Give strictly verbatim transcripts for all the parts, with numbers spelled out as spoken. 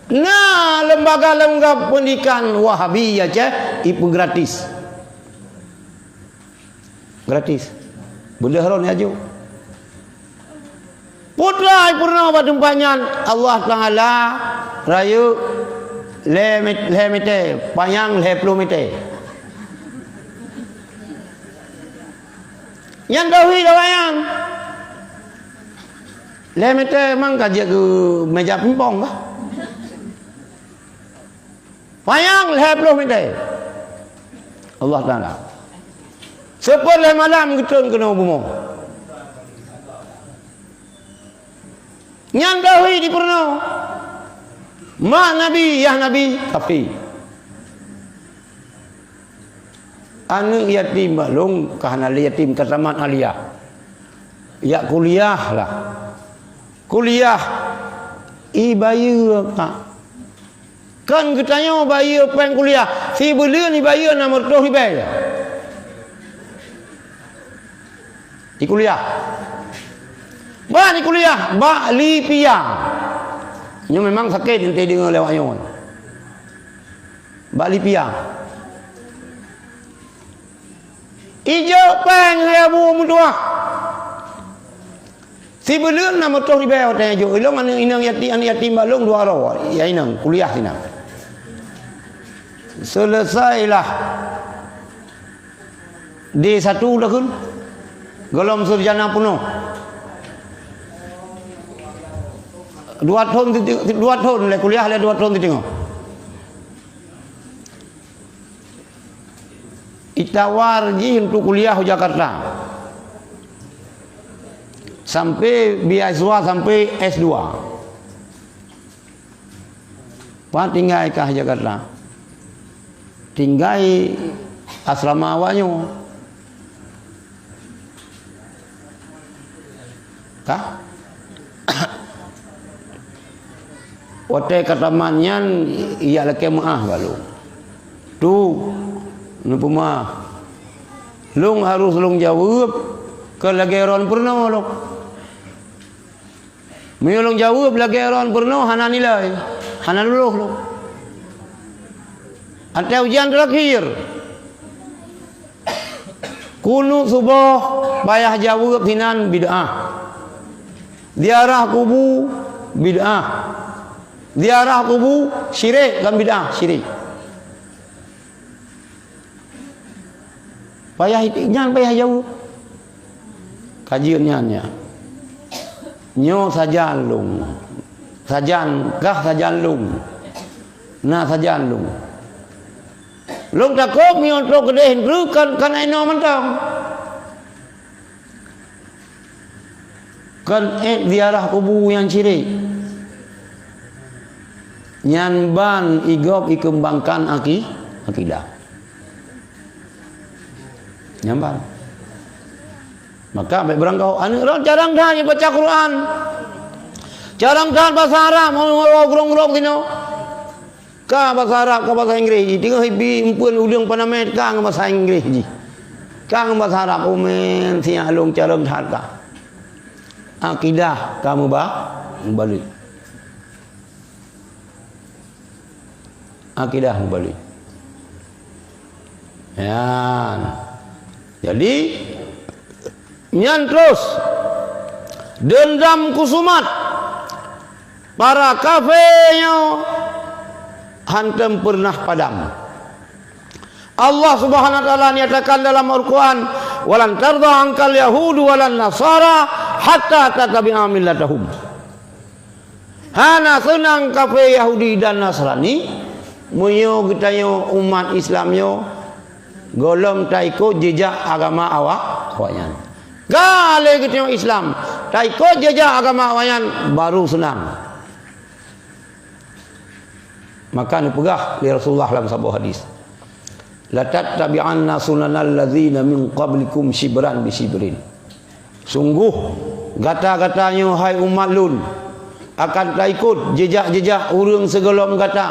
Na lembaga-lembaga pendidikan Wahabi Aceh, ipeugratis. Gratis. Beudôh droe aju. Putra peurunoe bak teumpat nyan, Allah Taala rayeuk lhèe met-, lhèe meter, panyang lhèe ploh meter. Nyan tauhid awaknyan. Lhèe meter memang ka jeuet keu meja pingpong kah? Panyang lhèe ploh meter. Allah Taala. Seupôt lhèe malam geutreun keunoe bumoe. Nyan tauhid di peurunoe. Mak Nabi, yah Nabi, kafé. Aneuk yatim bak lôn ka hana lé yatim, ka tamat aliyah. Jak kuliah lah. Kuliah, ibayeue ka. Kan geutanyoe bayeue péng kuliah, sibuleuen ibayeue nam reutôh ribèe. Di kuliah. Bah di kuliah, bak Lipia. Nyoe memang sakét enteuk deungoe lé awaknyoe. Bak Lipia. Ijok péng hai abu meutuah. Sibuleuen nam reutôh ribèe watèe ijok. Ilôn aneuk inong yati-, aneuk yatim bak lôn dua droe. Ya inong, kuliah sinan. Seuleusailah D satu takheun. Gohlom sarjana peunoh. Dua thon, dua thon lé kuliah lé dua thon siteungoh. Itawar jih untuk kuliah u Jakarta. Sampai beasiswa sampai S dua. Pat tinggai kah Jakarta? Tinggai asrama awaknyoe. Kah? Watèe ka tamat nyan, ijak lakèe meu'ah bak lôn. Tu, neupeumeu'ah. Lôn harôh lôn jaweueb keu lagèe droen peurunoe lôn. Meunyoe lôn jaweueb lagèe droen peurunoe hana nilai, hana lulôh lôn. Watèe ujian teurakhier, kunut suboh payah jaweueb sinan bid'ah. Ziarah kubu bid'ah. Ziarah kubu syirik, kan bid'ah, syirik. Payah itik nyan payah jaweueb. Ka jeuet nyan nyan. Nyoe sajan lôn. Sajan kah sajan lôn. Na sajan lôn. Lôn takot meunyoe trok keudeh nanggroe kan, kan inoe mantong. Kon ék ziarah kubu nyang syirik. Nyan ban igob ikeumbangkan aki-, akidah. Nyan ban. Maka bèk beurangkaho aneuk droen carông that baca Quran. Carông that basa Arab, grong-grong sinoe. Ka basa Arab, ka basa Inggréh jih. Teungoh ibi eumpeuen udeueng panamét ka ngon basa Inggréh jih. Ka ngon basa Arab, umen siat lôn carông that ka. Akidah ka meuba-, meubalek. Akidah meubalek. Nyan. Jadi, nyan terus deundam khusumat para kafé nyoe hántom peureunah padam. Allah Subhanahu wa Taala nyatakan dalam Al-Quran, "Walan tarda angkal yahudu walan nasara hatta tattabi'a millatahum." Hana seunang kafé Yahudi dan Nasrani, meunyoe geutanyoe umat Islam nyoe gohlom taikot jejak agama awak, awaknyan. Ka lé geutanyoe Islam, taikot jejak agama awaknyan, baru seunang. Maka neupeugah lé Rasulullah lam saboh hadis, "Latattabi'anna sunanal ladzina min qablikum shibran bi shibrin." Sungguh gata-gata nyoe, hai umat lôn, akan taikot jejak-jejak ureuëng sigohlom gata,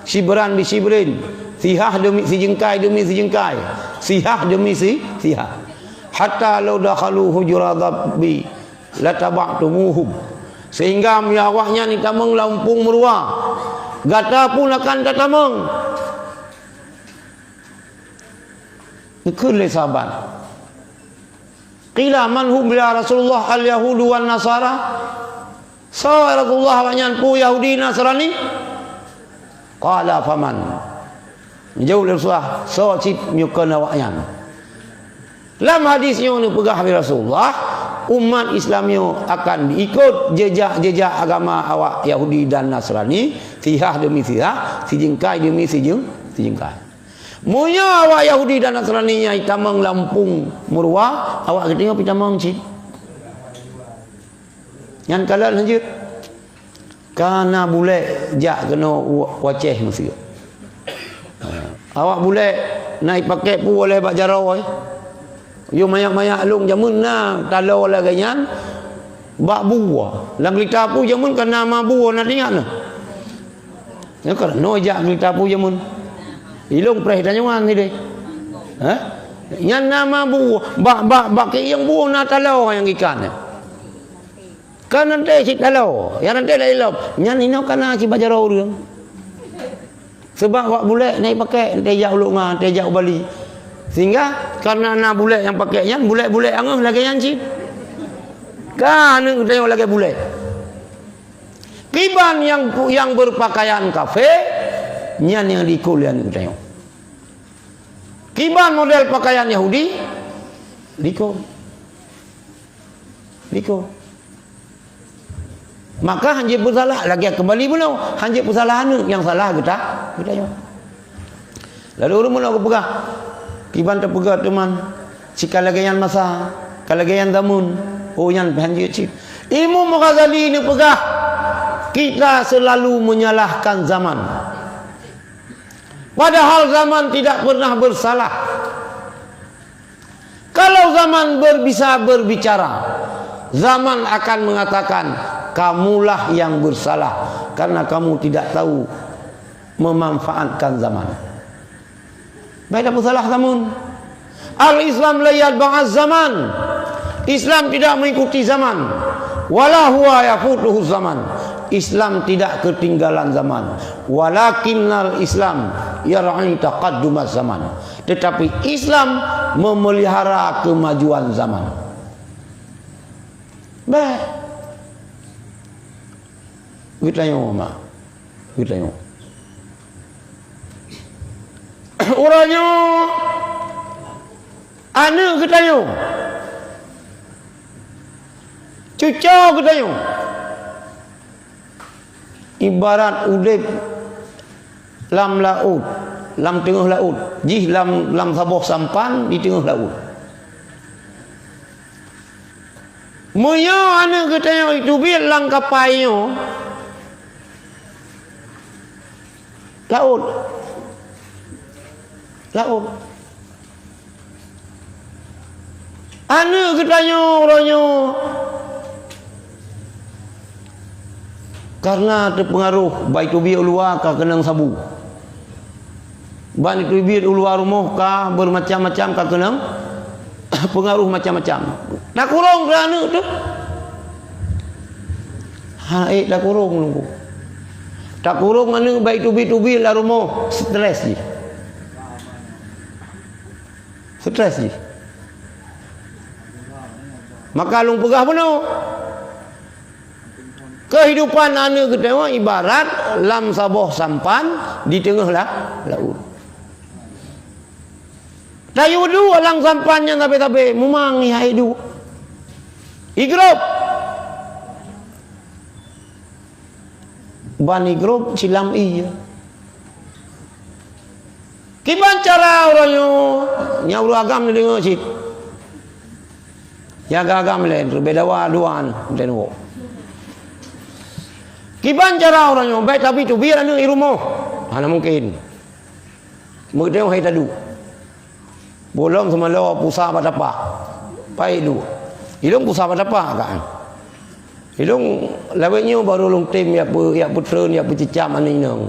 shibran bi shibrin, sihah deumi sijeungkai deumi sijeungkai, sihah deumi si-, sihah. Hatta law dakhalu hujura dabbi lataba'tumuhum. Sehingga meunyoe awaknyan jitamong lam umpung meurua, Gata pun akan tatamong. Geukheun lé sahabat. Qila, "Man hum ya Rasulullah, al-yahudu wan nasara?" Soe ya Rasulullah awaknyan, peue Yahudi Nasrani? Qala, "Faman?" Jaweueb lé Rasulullah, "Soe cit meunyoe kon awaknyan?" Lam hadis nyoe neupeugah lé Rasulullah, umat Islam nyoe akan diikot jejak-jejak agama awak Yahudi dan Nasrani, sihah demi sihah, sijeungkai demi sijeueng-, sijeungkai. Meunyoe awak Yahudi dan Nasrani nyang jitamong lam Eungpung Meurua, awak geutanyoe pih tamong cit. Nyan kalon hanjeuet. Ka na bulèe jak keunoe u, u Aceh meuseu. Ha. Awak bulèe na jipakék peue lé bak jaroe. Yôh manyak-manyak lôn jameun na taloe lagèe nyan bak bue. Lam geurita peue jameun ka na ma bue na tingat na. Nyan ka na jak geurita peue jameun. Ilôn preh tanyoe nyan sideh. Ha? Nyan na ma bue, bak, bak, bak keuieng bue na taloe nyang ikan nyan. Ka na teuntèe cit taloe, nyang na teuntèe lom. Nyan inoe ka na cit bak jaroe ureueng. Sabab awak bulèe na jipakék, teuntèe jak u Lhok Nga, teuntèe jak u Bali. Sehingga kareuna na bulèe nyang pakék nyan, bulèe-bulèe angoh lagèe nyan cit. Ka aneuk geutanyoe lagèe bulèe. Kiban nyang, nyang beupakaian kafé, nyan nyang diikot lé aneuk geutanyoe. Kiban model pakaian Yahudi, diikot. Diikot. Maka hanjeuet peusalah, lagèe keumbali bunoe, hanjeuet peusalah aneuk nyang salah geuta-, geutanyoe. Lalu ureueng bunoe geupeugah, kiban teupeugah teuma, cit ka lagèe nyan masa, ka lagèe nyan zameun, oh nyan hanjeuet cit. Imam Ghazali neupeugah, kita selalu menyalahkan zaman. Padahal zaman tidak pernah bersalah. Kalau zaman ber-, bisa berbicara, zaman akan mengatakan, "Kamulah yang bersalah karena kamu tidak tahu memanfaatkan zaman." Bèk tapeusalah zameun. Al-Islam la yatba'uz zaman. Islam tidak mengikuti zaman. Wala huwa yafutuhu zaman. Islam tidak ketinggalan zaman. Walakinnal Islam yar'i taqaddumaz zaman. Tetapi Islam memelihara kemajuan zaman. Bèk. Geutanyoe mak. Geutanyoe. Uroe nyoe aneuk geutanyoe. Cuco geutanyoe. Ibarat udép lam laôt, lam teungoh laôt, jih lam, lam saboh sampan di teungoh laôt. Meunyoe aneuk geutanyoe jiteubiet lam kapai nyoe, laôt, laôt. Aneuk geutanyoe uroe nyoe, kareuna teupeungaroh bak jiteubiet u luwa ka keunong sabu. Bak jiteubiet u luwa rumoh ka beumacam-macam ka keunong peungaroh macam-macam. Takurong keu aneuk teuh. Hana ék takurong lôn kheun. Takurong aneuk bak jiteubiet-teubiet lam rumoh, stres jih. Stres jih. Maka lôn peugah bunoe, keuhidupan aneuk geutanyoe ibarat lam saboh sampan di teungoh la-, laôt. Tayue duek lam sampan nyan sabe-sabe, mumang ié duek. Igrôp. Ban igrôp silam ié. Kiban cara uroe nyoe, nyang ureueng agam neudeungoe cit. Nyang agam-agam lé, leubeh dawa dua nyoe, lé nyoe. Kiban cara uroe nyoe, bèk tabi-teubiet aneuk i rumoh. Hana mungken. Meuteumèe hai taduek. Bolom seumalo pusa bak tapak. Pai duek. Ilong pusa bak tapak kan. Ilong lawét nyoe barô lôn tem yak peu-, yak peutreun, yak peucicam aneuk inong.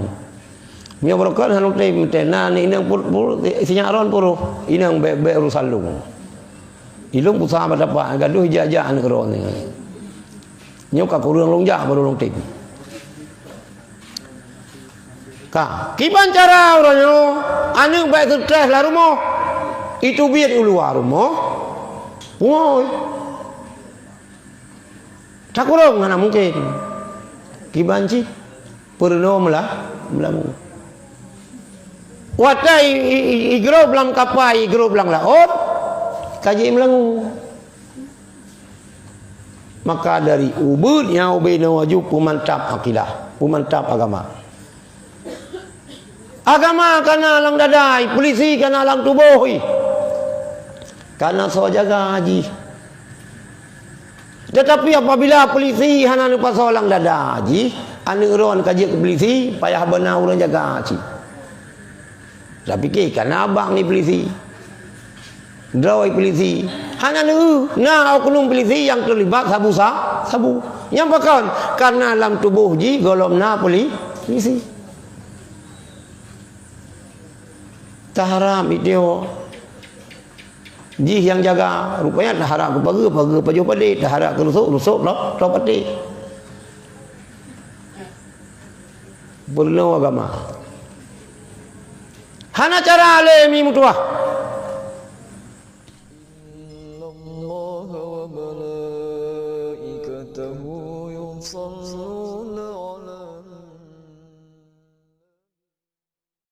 Meunyoe barokon hana lôn tem, tem na aneuk inong pur-, pur-, sinyak ron puroh. Inong bèk, bèk urosan lôn. Ilong pusa bak tapak, gadoh jak-jak aneuk ron. Nyoe ka kureueng lôn jak barô lôn tem. Ka, kiban cara uroe nyoe, aneuk bék seutres lam rumoh. Itu biet u luwa rumoh. Pungoe. Takurong hana mungken. Kiban cit peurunoe meula-, meulamu. Watée i, i, i, igrôb lam kapai, igrôb lam laôt, ka jimeulamu. Maka dari ubit nyang ubé nyoe aju peumantap akidah, peumantap agama. Agama kana lam dada, polisi kana lam tuboh, kana soe jaga jih. Tetapi apabila polisi hana neupasoe lam dada jih, aneuk droen ka jeuet keu polisi, payah beuna ureuëng jaga cit. Tapike kana abang ni polisi. Droe polisi. Hana lé, na oknum polisi nyang teulibat sabu sa-, sabu. Nyang pakon? Karena lam tuboh jih gohlom na poli-, polisi. Taharap itu jih nyang jaga. Rupanya taharap keu pageue, pageue pajoh padé, taharap keu rusok, rusok lo, lo paté. Peurunoe agama. Hana cara lé mi meutuwah. إن الله وملائكته يصلون